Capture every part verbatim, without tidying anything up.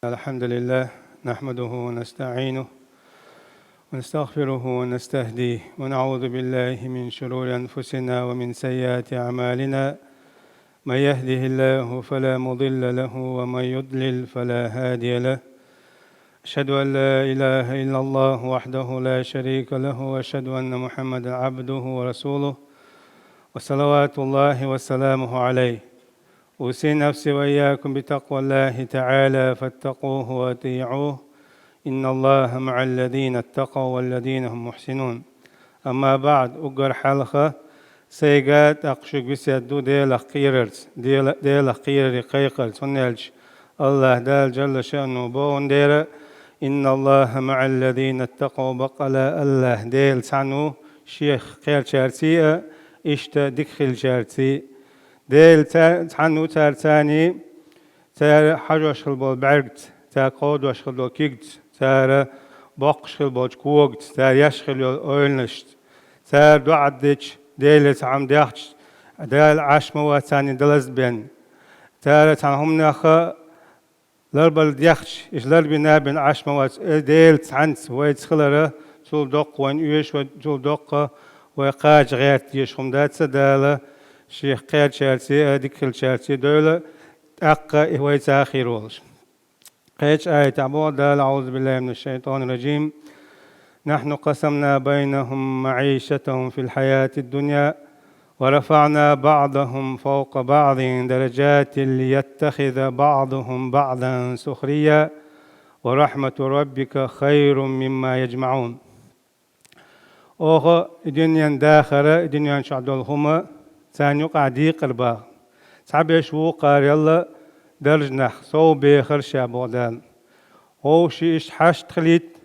الحمد لله، نحمده ونستعينه ونستغفره ونستهديه، ونعوذ بالله من شرور أنفسنا ومن سيئات أعمالنا. من يهده الله فلا مضل له، ومن يضلل فلا هادي له. أشهد أن لا إله إلا الله وحده لا شريك له، وأشهد أن محمدا عبده ورسوله، وصلوات الله وسلامه عليه. أوصي نفسي وإياكم بتقوى الله تعالى، فاتقوه وأطيعوه، إن الله مع الذين اتقوا والذين هم محسنون. أما بعد، уггар хьалха сайга, тӀаккха шуьга весет ду Делах кхерарца, Дела-, Делах кхерарца, кхайкхарца, хӀунда аьлча АллахӀ Дала Джалла шаъну боху дера: «إن الله مع الذين اتقوا», баккъала АллахӀ Дела цхьаьна ву Шех кхаьрдачаьрций а, иштта дика хилчаьрций. Дела ца-, цхьаьна ву цаьрцаний, цара хьажош хила болу бӀаьргца, цара кховдош хила долу кигца, цара боккхуш хила болчу когаца, цара еш хила йолу ойланашца, цара доӀа дича, Деле цхьа хӀума дехча, Дала Ӏаш ма вац царний далазбен. Цара цхьана хӀуманех ларбала дехча, иштта ларбина бен Ӏаш ма вац. Э, Дела цхьаьнца вайца хилар, цул доккха вайна оьшу, вай цул доккха вай кхача гӀерта дезаш хӀума дац, Дала Шех кхаьрдачаьрций а, дика хилчаьрций а дойла, тӀаккха и вайца хир волуш. Кхечу аятехь боху Дала: أعوذ بالله من الشيطان الرجيم. نحن قسمنا بينهم معيشتهم في الحياة الدنيا ورفعنا بعضهم فوق بعض درجات ليتخذ بعضهم بعضا سخريا ورحمة ربك خير مما يجمعون. Оха и дуьненан дахар а, и дуьнен чохь долу хӀума а царна юкъахь декъар боху. Цхьаберш вукхарел а даржехь совбехира ша, боху Дала. Вовшийн иштта хьашт хилийта,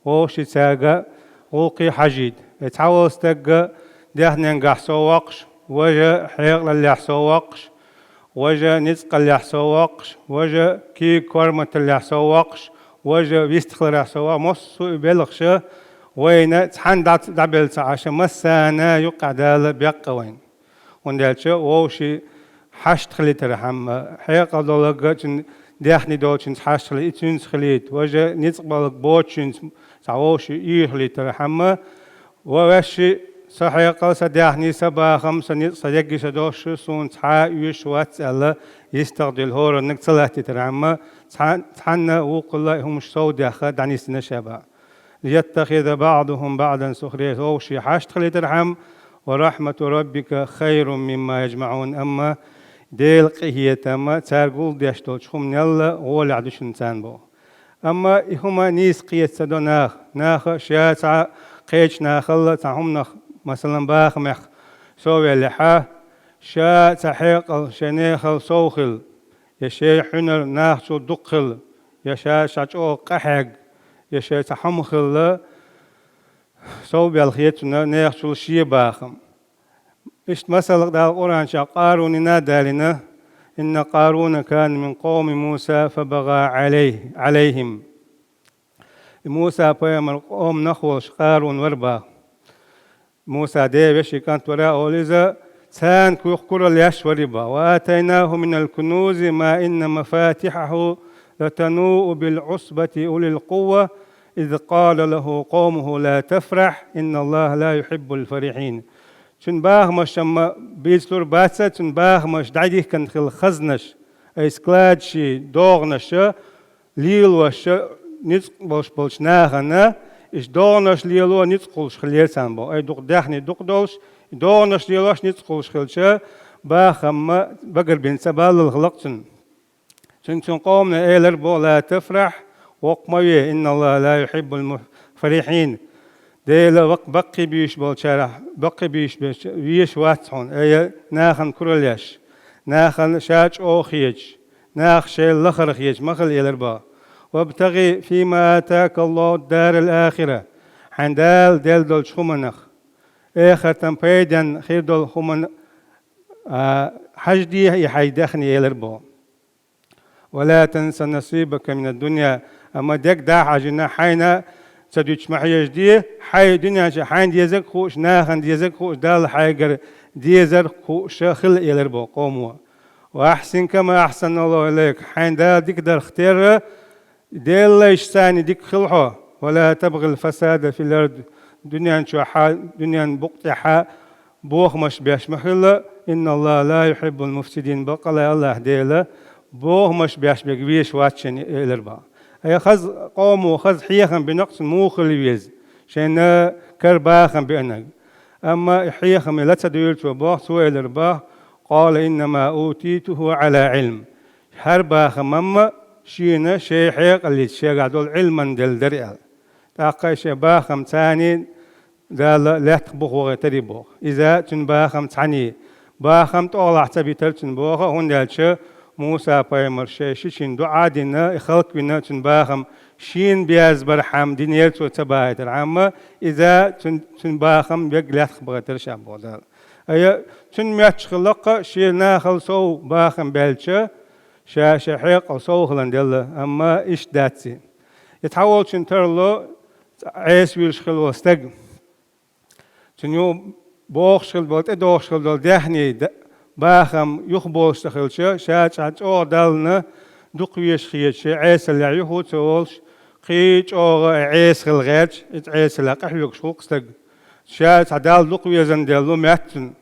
вовшийн цаьрга гӀуллакхе хьажийта. И цхьаволу стаг а даьхненгахь сов воккхуш, важа хьекъалаллехь сов воккхуш, важа ницкъаллехь сов воккхуш, важа кийга корматаллехь сов воккхуш, важа вистхиларехь сов воккхуш, массо а и белхаш а вайна цхьаьна дӀа-, дӀабелла ца Ӏаш, массарна юккъехь Дала беккъа вайна. ХӀунда аьлча вовшийн хьашт хилийтархьама, хьекъал долург а цуьнан даьхни долчуьнца хьашт хилийта, и цуьнца хилийта, важа ницкъ болург боцучуьнца цхьа вовшийн уьйр хилийтархьама, ва ваьшший, сан хьекъал, сан даьхни, сан бахам, сан ницкъ, сан дерриге сан долуш суна цхьа а оьшуш вац аьлла, йистах дуьллу хӀораннаг ца латтийтархьама, цхьа-, цхьанна вукхул а и хӀумаш совдехха дӀанисдина ша боху. ليتخذ بعضهم بعضا سخريا, вовшийн хьашт хилийтархьама, ورحمة ربك خير مما يجمعون, амма Делан къинхетам а цара гулдеш долчу хӀуманел а гӀолехь ду шуна царна боху. Амма и хӀума нийса кхета ца до наха. Наха ша цхьа кхечу нахал а цхьа хӀуманах, масалан, бахамех соввеллехь, ша цхьа хьекъал, шайн нахал сов хила, я шайн хьуьнар нахачул дукха хила, я ша, ша чӀогӀа къахьегна, я шайн цхьа хӀума хила, совбелла хета цунна нахачул шен бахам. Иштта масал Дала Къуръан чохь Къарунина а далийна: إن قارون كان من قوم موسى فبغى عليه، عليهم. И Муса пайхамар къоманах волуш Къарун вара боху. Мусан ден вешин кӀант вара олу иза, царна куьйгаш куралла еш вара боху. وآتيناه من الكنوز ما إن مفاتحه لتنوء بالعصبة أولي القوة إذ قال له قومه لا تفرح إن الله لا يحب الفرحين. Цуьнан бахамашца ма бийцалур бац цуьнан бахамаш дӀадихкина хилла хазнаш, ай складаш, догӀанаш, лелош ницкъ болуш болчу нахана, иштта догӀанаш лело ницкъ хуьлуш хиллера царна боху. Ай дукха даьхни дукха долуш, и догӀанаш лелош ницкъ хуьлуш хилча, бахам ма багарбина ца баллал хилла-кх цуьнан. Цуьнан цуьнан къомана элира боху: لا تفرح, воккха ма ве, إن الله لا يحب الفرحين. Дела вакх-, баккхий буьйсуш болчарах, баккхий буьйсуш берш везаш вац хьуна, ай нахана куралла еш, нахана ша чӀогӀа хеташ, наха шайна лахара хеташ ма хила, элира боху. وابتغ فيما آتاك الله الدار الآخرة. Хьайна Дала делла долчу хӀуманах, эхартан пайденна хир долу хӀуманах, а, хьажде и хьайн даьхни, элира боху. ولا تنس نصيبك من الدنيا. Амма дерг дӀа а хьажийна, хьайна ца дуьтуш ма хьежаде, хьайн дуьнен чу хьайна дезарг а хууш, нахана дезарг а хууш, Далла хьайгара дезарг а хууш хила, элира боху къомо. وأحسن كما أحسن الله إليك. Хьайна Дала дика дарх терра, Делан лайшца дика хила хьо, «ولا تبغ الفساد في الأرض», дуьнен чохь а, дуьнен букъа тӀехь а бохамаш беш ма хила, «إن الله لا يحب المفسدين», баккъала Аллахь Дела бохамаш беш берг везаш вац шена, элира боху. Ай хаза къомо, хаза хьехам бина-кх цунна муха хила веза, шена кара бахам беанарг. Амма и хьехаме ла ца дуьйла цо боху, цо элира боху: «قال إنما أوتيته على علم». ХӀара бахам-м шена шен хьекъалца шегахь долу Ӏилман делла дара аьлла. ТӀаккха и шен бахам царний Дала лаьттах буха вахийтарий боху. Иза цуьнан бахам цхьаний. Бахам тӀехула ца битара цуьнан боху, хӀунда аьлча Муса-пайхамар шен шичийн доӀа а дина, и халкъ вина, цуьнан бахам шена беза бархьама динера цо ца бахийтархьама, иза цуьнан, цуьнан бахам верг лаьттах бахийтара ша боху Дала. Ая, цуьнан моьттуш хилла-кх шен нахал сов бахам баьлча, ша шен хьекъал сов хилан делла, амма иштта дац и. И цхьаволчун тарло Ӏеса вуьйш хилла волу стаг. Цуьнан юкъа бохуш хилла болу, тӀедогӀуш хилла долу даьхний д-, бахам юхаболуш ца хилча, ша цхьа чӀогӀа Далла дукха везаш хеташ, шен Ӏесаллехь юха а ца волуш, кхин чӀогӀа Ӏеса хила гӀерташ, иза Ӏесаллехь къахьоьгуш хилла-кх стаг. Ша цхьа Далла дукха везан делла лу моьтту цунна.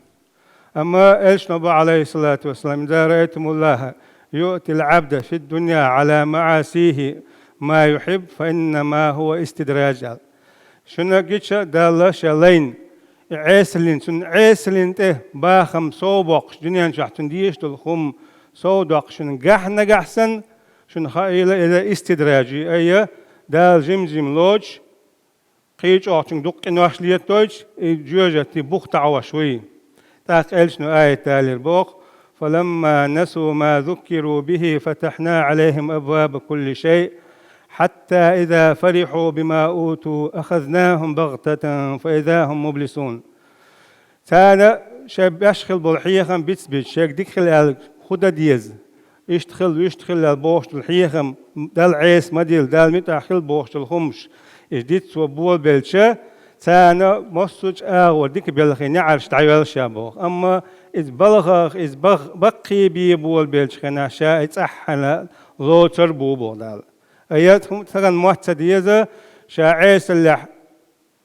Амма элчано боху, Ӏалайхиссалату вассалам: «إذا رأيتم الله يؤتي العبد في الدنيا على معاصيه ما يحب فإنما هو استدراج», аьлла. Шуна гича Далла шен лайна, и Ӏесаллин, цуьнан Ӏесаллин тӀе бахам сов боккхуш, дуьнен чохь цунна дезаш долу хӀума сов доккхуш шуна гахь нагахь санна, шуна хаийла иза истидраж ю, айя, Дала жим-жим лоцуш, кхин чӀогӀа цуьнга дукха къинош летойтуш, и жоьжахати бух таӀош вуй. ТӀаккха элчано аят далийра боху: «فلما نسوا ما ذكروا به فتحنا عليهم أبواب كل شيء حتى إذا فرحوا بما أوتوا أخذناهم بغتة فإذا هم مبلسون». Царна шайн беш хила болу хьехам бицбича, шайга дика хила аьлла, хӀун дан деза? Иштта хила, вуьшта хила аьлла бохуш долу хьехам, Далла Ӏеса ма дилла, Далла муьтӀахь хила бохуш долу хӀумаш, иза диц цо болабелча, царна массо а агӀор дика белхий неӀарш дӀайоьлла ша боху. Амма иза балхах, иза бах-, баккхий бен болабелча хенахь, ша и цӀахь хьаьна лоцур бу боху Дала. Ай, стагана мотт ца деза, ша Ӏесаллехь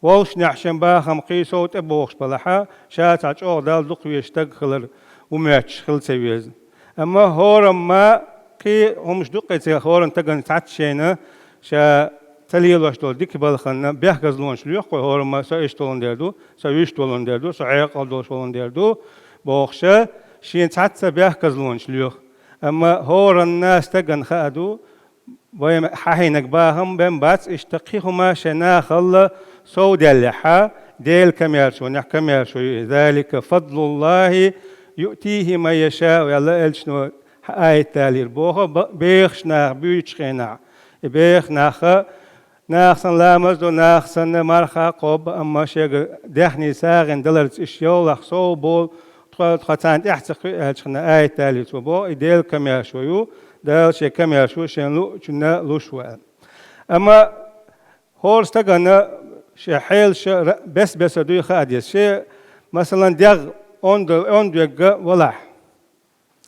воллушехь шен бахам кхин сов тӀебохуш балахь, ша цхьа чӀогӀа Далла дукха везаш стаг хилар ву моьттуш хила ца веза. Амма хӀорамма кхин хӀумаш ду-кх, и цхьа хӀоранна стагана цхьацца шайна ша ца лелош долу дика балханна бехказлонаш лоьху-кх вай, хӀорамма со иштта волун дер ду, со вуьшта волун дер ду, со хьекъал долуш волун дер ду, бохуша, шена цхьацца бехказлонаш лоьху. Амма хӀоранна стагана хаа ду, вай хьахийнарг бахам бен бац, иштта кхин хӀума шайн нахалла сов даьллехьа, Делан комаьршонехь комаьршо ю и. «ذلك فضل الله يؤتيه من يشاء», аьлла элчано, хьан аят далийра боху, ба-, бехаш нах буьйцучу хенахь. И беха наха, наха санна ламаз до, наха санна марха кхобба, амма шега даьхний сагӀина даларца иш йолах сов болу, тхо, тхо царна тӀаьхьа ца кхуьу аьлча хана аят далийра цо боху, и Делан комаьршо ю, Дала шен комаьршо шен луъучунна луш ву аьлла. Амма хӀора стагана шен хьелаша ра-, бес-бесар дуй хаа деза. Шен, масалан, дегӀ онда, онда вегга валахь.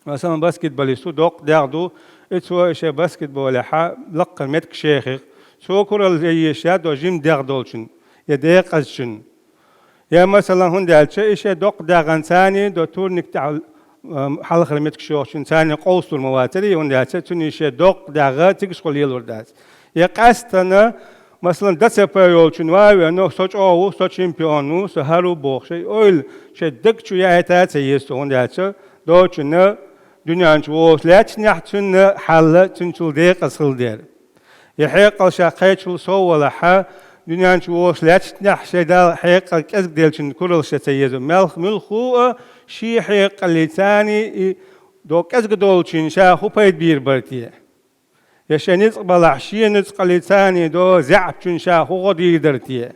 Масалан, баскетболист ву, доккха дегӀ ду, и цо и шен баскетболехьа лаккхара меттиг шен хих. Цо куралла ян езаш яц до жима дегӀ долчун я декъазчун. Я, масалан, хӀунда аьлча, и шен доккха дегӀан царний до турник тӀехь, ам, хьалхара меттигаш йохучун царний къовсалур ма вацарий, хӀунда аьлча, цуьнан и шен доккха дегӀ цигахула лелур дац. Я къаьстана, масалан, ДЦП йолчун ван а веана, со чӀогӀа ву, со чемпион ву, со хӀара ву бохуш, шайн ойла шайн даг чу яйта а ца еза цо, хӀунда аьлча, долчунна дуьнен чу волуш лаьттачу нехь цуьнан хьал цуьнцул декъаза хила дера. Я хьекъал ша кхечул сов валахьа, дуьнен чу волуш лаьттачу нехь шайн Далла хьекъал кӀезиг делчун куралла шен ца еза. Мелх муьлхха а шен хьекъаллица царний и до кӀезиг долчун ша хӀун пайда бийр бара те? Я шен ницкъ балахь, шен ницкъаллица царний до заьӀапчун ша хӀун гӀо дийр дара те?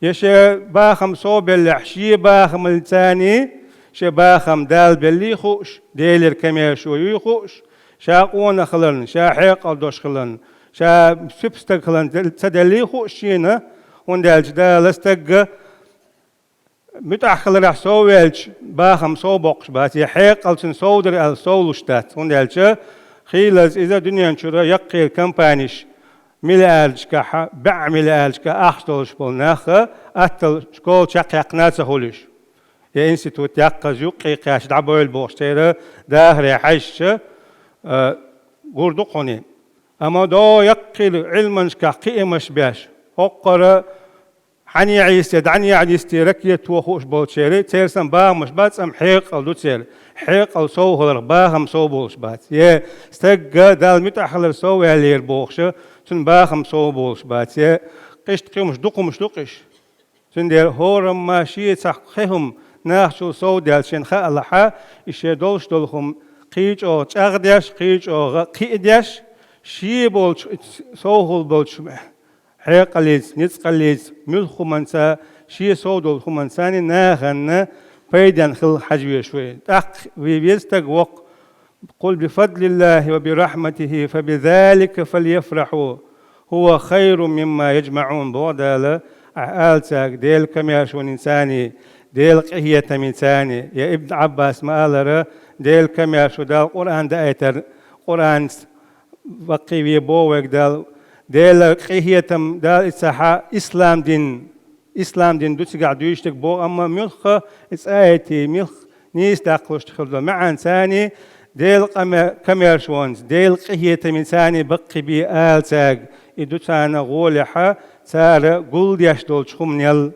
Я шен бахам сов беллехь, шен бахамлица царний шен бахам Дала беллий хууш, Делера комаьршо юй хууш, ша къонах хиларна, ша хьекъал долуш хиларна, ша сипа стаг хиларна ца деллий хууш шена, хӀунда аьлча Дала стагга муьтӀахь хиларехь сов ваьлча, бахам сов боккхуш бац, я хьекъал цуьнан сов дара аьлла сов луш дац, хӀунда аьлча хийлаза иза дуьнен чуьра яккхий компанеш миллиардашкахьа, бӀаь миллиардашкахьа ахча долуш болу нах, аттал школа чекхъяьккхина а ца хуьлуш. Я институт яккхаза юккъе кхаьчча дӀабойла бохуш церан дахаре хьаьжча, а, гур ду кхуьне. Амма догӀу яккхийла Ӏилманашкахь кхиамаш беш, хӀокхара хьанехьа йисте, дӀанехьа йисте ракета хууш болчеран, церан сан бахамаш бац, амма хьекъал ду церан. Хьекъал сов хиларх бахам сов болуш бац. Е стагга Далла муьтӀахь хилар сов ваьллера бохуша, цуьнан бахам сов болуш бац. Е къишта кхимаш дукхумаш ду къиш. Цундела хӀорамма шен цхьа кхин хӀума нахачул сов даьлла шен хаалахьа, и шен долуш долу хӀума кхин чӀогӀа чӀагӀдеш, кхин чӀогӀа кхиадеш, шен болчу, сов хилла болчу хьекъаллица, ницкъаллица, муьлхха хӀуманца, шен сов долу хӀуманца нахана пайденна хила хьажа везаш вай. ТӀаккха вай веза стаг воккха: «Къул би фадлиллахи ва би рахматихи фа би залика фальяфраху, хӀува хайрун мимма яжмаӀун», боху Дала, ахьа ала цаьрга Делан комаьршонца, Делан къинхетамца, я Ибн Ӏаббас ма-аллара, Делан комаьршо Дала Къуръан даийтар, Къуръанца баккхийве боху вайга Дала, Делан къинхетам Дала и ца хьа, ислам дин, ислам дин ду цигахь дуьйцуш дерг боху, амма муьлхха и цӀа а йитий, муьлхха нийса даккхалуш хила долу маьӀанца, Делан къаме-, комаьршонца, Делан къинхетамца баккхийбе ала цаьрга, и ду царна гӀолехьа, цара гулдеш долчу хӀуманел.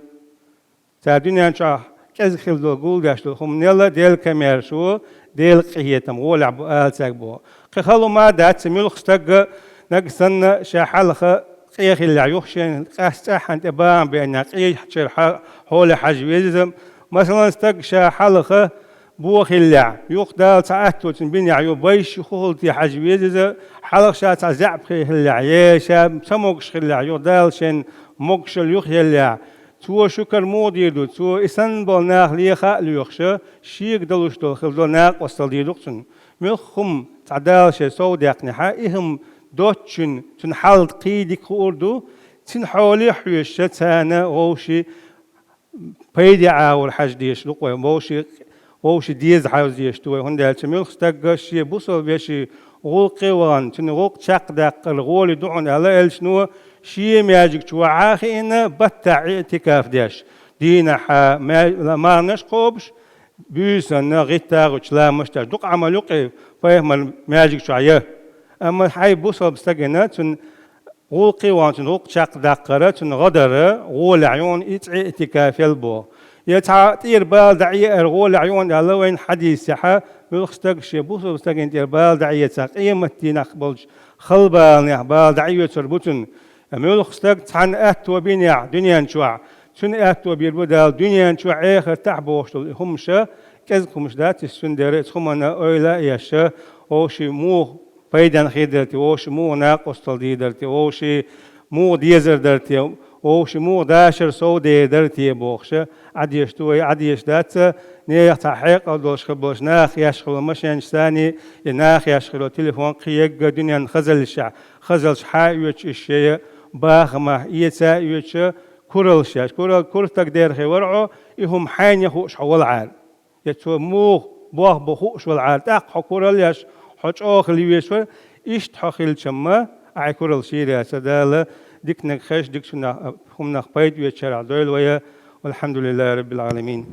Цара дуьнен чохь кӀезиг хила долу гулдеш долу хӀуманел Делан комаьршо, Делан къинхетам гӀолехь бу ала цаьрга боху. Кхин хала хӀума а дац, муьлхха стагга нагахь санна ша хьалха къе хиллехь, юха шен къаьсттина цӀеххьана тӀе бахам беанехь, къечеран хьо-, хьоле хьажа веза иза. Масалан, стаг ша хьалха бо хиллехь, юха Дала цхьа атто цунна бинехь, юха байш хӀун хилла те хьажа веза иза, хьалха ша цхьа заьӀап хи хиллехь, е ша ца могуш хиллехь, юха Дала шен могушалла юха еллехь, цо шукар муха дийр ду, цо и санна болу нах леха а лоьхуша, шега далуш долу хила долу накъосталла дийр ду-кх цунна. Муьлхха хӀума цхьа Дала шен сов даьккхинехьа, и хӀума доцчунна, цуьнан хьал кхин дика хуур ду, цуьнан хьоле а хьоьжуша, царна вовший пайде ӀагӀор хьажа дезаш ду-кх вай, вовший, вовший деза хьажа дезаш ду вай, хӀунда аьлча муьлхха стагга шен бусалба вешин гӀуллакхе а вахана, цуьнан гӀуллакх чекхдаккхар гӀоле ду хьуна аьлла элчано, шен маьждиг чу вахьа а хиъна, баттахь иътикаф деш, дийнахьа ма-, марханаш а кхобуш, буьйсанна гӀиттагӀучу ламазаш деш, дукха Ӏамал ю-кх и пайхамаран маьждиг чохь я. Амма хьайн бусалба стагана цуьнан гӀуллакхе а вахана, цуьнан гӀуллакх чекхдаккхара, цуьнан гӀо дара гӀолехь ю хьуна и цӀе иътикафел боху. Я цхьа тӀера бала дӀаэцар гӀолехь ю хьуна аьлла вайна хьадисехьа, муьлхха стаг шен бусалба стагана тӀера бала дӀаэцахь, къематдийнахь болчу хала баланех бала дӀаоьцур бу цунна. Я муьлхха стаг цхьанна атто бинехь дуьнен чохь, цуьнан атто бийр бу Дала дуьнен чохь, эхартахь бохуш долу и хӀумаша, кӀезиг хӀумаш дац иза, цундела иза хӀуманна ойла а еш, вовший муха пайденна хир дара те, вовший муха накъосталла дийр дара те, вовший муха дезар дара те, вовший муха дашар сов дер дара те бохуша, Ӏадеш ду вай, Ӏадеш дац, нехан цхьа хьекъал долуш хир болуш, наха еш хилла машенаш саний, и наха еш хилла телефон кхин егга дуьненна хазаллашехь, хазаллаш хьа а оьцуш, иш шен бахамах эца а оьцуш, кураллаш еш. Куралла, кура стаг дерхе вара хьо, и хӀума хьайна хууш хьо валахьара. Я цо муха бох бу хууш валахьара, тӀаккха хьо куралла еш, хьо чӀогӀа хила везаш вара, иштта хьо хилчамма, ахьа куралла шийра яц, Дала диканиг хезаш, дикачунах, хӀуманах пайда оьцучарах дойла вай, валхьамдулиллахӀи раббил Ӏаламин.